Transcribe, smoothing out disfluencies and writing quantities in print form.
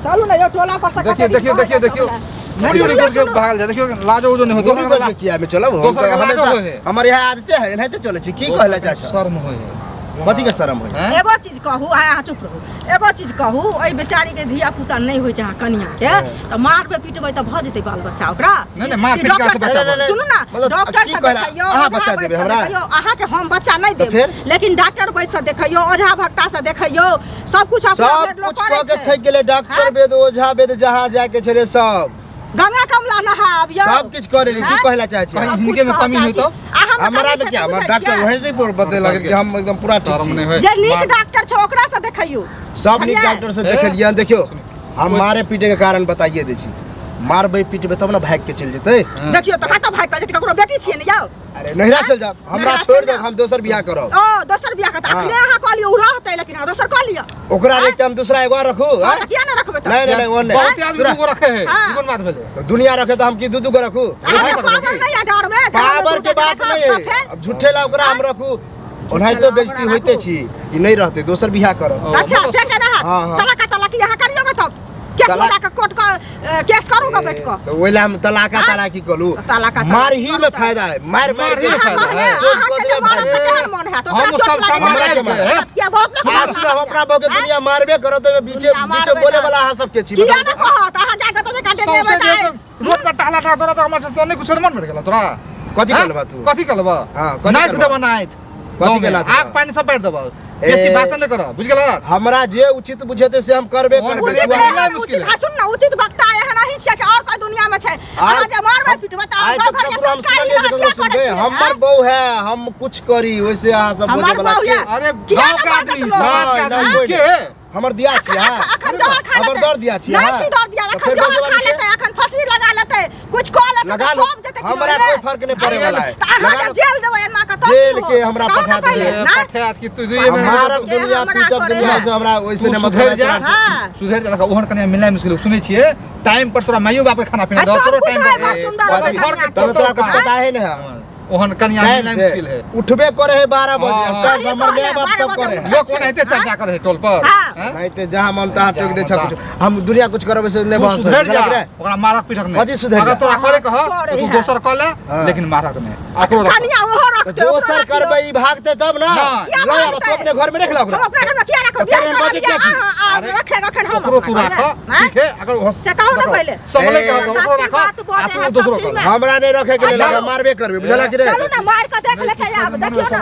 चलू ने यौ टोला पर से देखियो कते देखियो दिन देखियो देखियो भऽ मुड़ी उड़ी गोड़ के भागल जाय देखियो लाजो उजो नहीं हो दोसर दोसर के किया में चलब हम दोसर तऽ के लाजो हमेशा होय है। हमर यहाँ आदते है एनाहिते चलै छी की कहले चाहे छ शर्म होय है कथी के शर्म होय हैं? एगो चीज कहू आइ अहाँ चुप रहू एगो चीज कहू एहि बेचारी के धिया पुता नहि होइ छै अहाँ कनिया के तऽ मारबै पिटबै तऽ भऽ जेतै बाल बच्चा ओकरा नहि, नहि, मार कि पीट के डॉक्टर बच्चा से- बना। सुनू ना मतलब डॉक्टर की से कहला? देखैयौ अहाँ ओझा बच्चा वैद्य देबै से हमरा? देखैयौ अहाँके हम बच्चा नहि तऽ देब फेर? लेकिन डॉक्टर वैद्य से देखैयौ ओझा भक्ता से देखैयौ सब कुछ अपना सब अपना लोक कुछ करै कऽ के छै थकि गेलै डॉक्टर हैं? वेद ओझा वेद जहाँ जाय के छलै सब गंगा कमला नहा आबियौ सब किछु करै की हैं? कहला चाहे छी कहीं सब हिनके में कुछ कमी कहऽ होई चाहै तो? छी। आ हम हमरा कमी में छै क्या तऽ हमर बुझै डॉक्टर छियै? वही नहीं पर बतेलक कि हम एकदम पूरा ठीक शर्म छी नहीं होय जे नीक डॉक्टर छै ओकरा से देखैयौ सब नीक बुझलियै? डॉक्टर से देखेलियै देखियौ हम मारे पीटे के कारण बताइए दै छी मारबै पिटबै तब ने भागि के चलि जेतै देखियौ तऽ कतऽ भागि कऽ जेतै ककरो बेटी छियै ने यौ अरे नैहरा चल जाब हमरा नैहरा छोड़ चलि दे जाउ। हम दोसर बियाह करब ओ दोसर बियाह के तऽ हाँ। अखने अहाँ कहलियै उ रहतै लेकिन अहाँ दोसर कऽ लिअ ओकरा रखते हम दूसरा एगो और रखू हाँ, हाँ? तऽ किया ने रखबै तऽ नहीं नहीं नहीं वो नहीं बहुत आदमी सुना, दूगो रखे है हाँ। ई कोन बात भेलै दुनिया रखे तो हम की दू दू गो रखू अहाँके रखबै पावर की? नहि यऽ डरमे जे हम पावर दू के गोटा बात रखब नहीं तऽ है फेर? अब झूठे ला ओकरा हम रखू ओनाहितो ओकरा बेइज्जती होइते राखू। छी ई नहीं रहते दोसर बियाह करब ओ, अच्छा मतलब से केना हैत हाँ, हाँ। तलाका तलाकी अहाँ करियौ गे तब केस तलाक- लगा के कोर्ट के केस करू गे बैठ कऽ तो ओहि ला हम तलाका हाँ? तलाकी कलू तलाका तलाकी मारही में करू तऽ। फायदा है मार मार के मारही में अहाँ फायदा मारबै, है। सोच अहाँके कऽ जे दिअ मारत भाई। तऽ केहन मोन हैत ओकरा हम चोट सब लागि सामान जायत। आयल छै। किया बहुत लोक आब सुन हम अपना बहू के दुनिया मारबे करत ओहिमे बीचे दुनिया बीचे मारबे बोले करत। वाला अहाँ सबके छी किया बताउ ने तऽ। कहत अहाँ जा कऽ तऽ जे काटे सौंसे देबै जे तऽ रोड पर टहला टहला तोरा तऽ हमर से नहीं कुछ मन भेट गेल तोरा कथी हैं? करबा तू? कथी करबा हाँ, कथी नाइफ करबा? देबा नाइफ कथी गाँवमे। के लात आग देबा? पानि सब बाँटि देबा ए। बेसी भाषण नहि करब बुझि गेलह हमरा जे उचित बुझेतै से हम करबे और करबै उचित उचित है मिलनाइ मुश्किल उचित है। हाँ सुन ना उचित वक्ता एहन अहीं छियै कि और कोई दुनिया में छै अहाँ जे मारबै पिटबै तऽ आइ गाँव तक घर के ककरो हम संस्कार सुनलियै ही जे अहाँ ककरो किया करै सुनबै छियै हमर आँय? बहू है हम कुछ करी ओइसे अहाँ सब हमर बोझे वाला बहू के है। अरे किया गाँव ने के मारत आदमी लोग? समाज के नहीं, आदमी नहीं, के है हमर दिया छी अहाँ अखन जहर खा हमर लेतै दर दिया छी नहीं अहाँ छी दर दिया तऽ अखन फेर जहर बजै खा वाली के? लेतै अखन फसरी लगा लेतै कुछ कऽ लेतै लगा तऽ लो सब जेतै हमरा कोई फर्क नहीं पड़े वाला है तऽ अहाँ लगा जे लो। जेल जेबै एना कऽ तब जेल की के होत? हमरा कहू पठा ने पहिले, दिहे। नहि? पठे कि तू दुइये हम महीना मारब के दुनिया हमरा पीटब करे दुनिया है। से हमरा ओइसे तू नहीं सुधरि मतलब जा है तोरा से। हाँ। सुधरि जा देखा, ओहन कनिया मिलनाइ मुश्किल है। सुनै छियै टाइम पर तोरा माइयो बाप के खाना पीना आ दो सब तोरो कुछ टाइम है, पर बड़ सुंदर घर होतै के कनिया के। तब तोरा कुछ हाँ। पता है नहीं ओहन कनिया टाइम मिलनाइ से मुश्किल है उठबे करे है 12 बजे हाँ। टाइम से हमर वही माय बाप कहले, सब करे है लोग ओनाहिते चर्चा करे है टोल पर हाँ। हैं? नहीं ते जहाँ मन तहाँ टोक दे जहाँ कुछ हम दुनिया कुछ करब से नहीं तू बहस सुधरि जा रे ओकरा मारक पीटक नहीं कथी सुधरि अगर जा? तोरा करे कह करे तो तू है। दोसर कऽ ले हाँ। लेकिन मारक नहीं ओकरो रख कनिया ओहो रखतै ओकरो दोसर रखियौ। करबै ई भागते तब ना हाँ। किया ले आब भागतै? तू अपने घर में रख ला हम ओकरा अपना घर में किया रखब तऽ बियाह फेर हम करब बजै किया छी? अहाँ अरे, रखेगा अखन हम ओकरो तू अपना राख घरमे, आँय? ठीक है अगर ओहो- से कहू ना देखो, पहिले। संभले के ए, रख, ओकरो दस राख बात आ बजै तू है दोसरो सब कर चीजमे। हमरा नहीं रखे के लेल चलू। मारबे करबे बुझला कि रे चलू ना मार कऽ देख लेतै आब देखियौ ना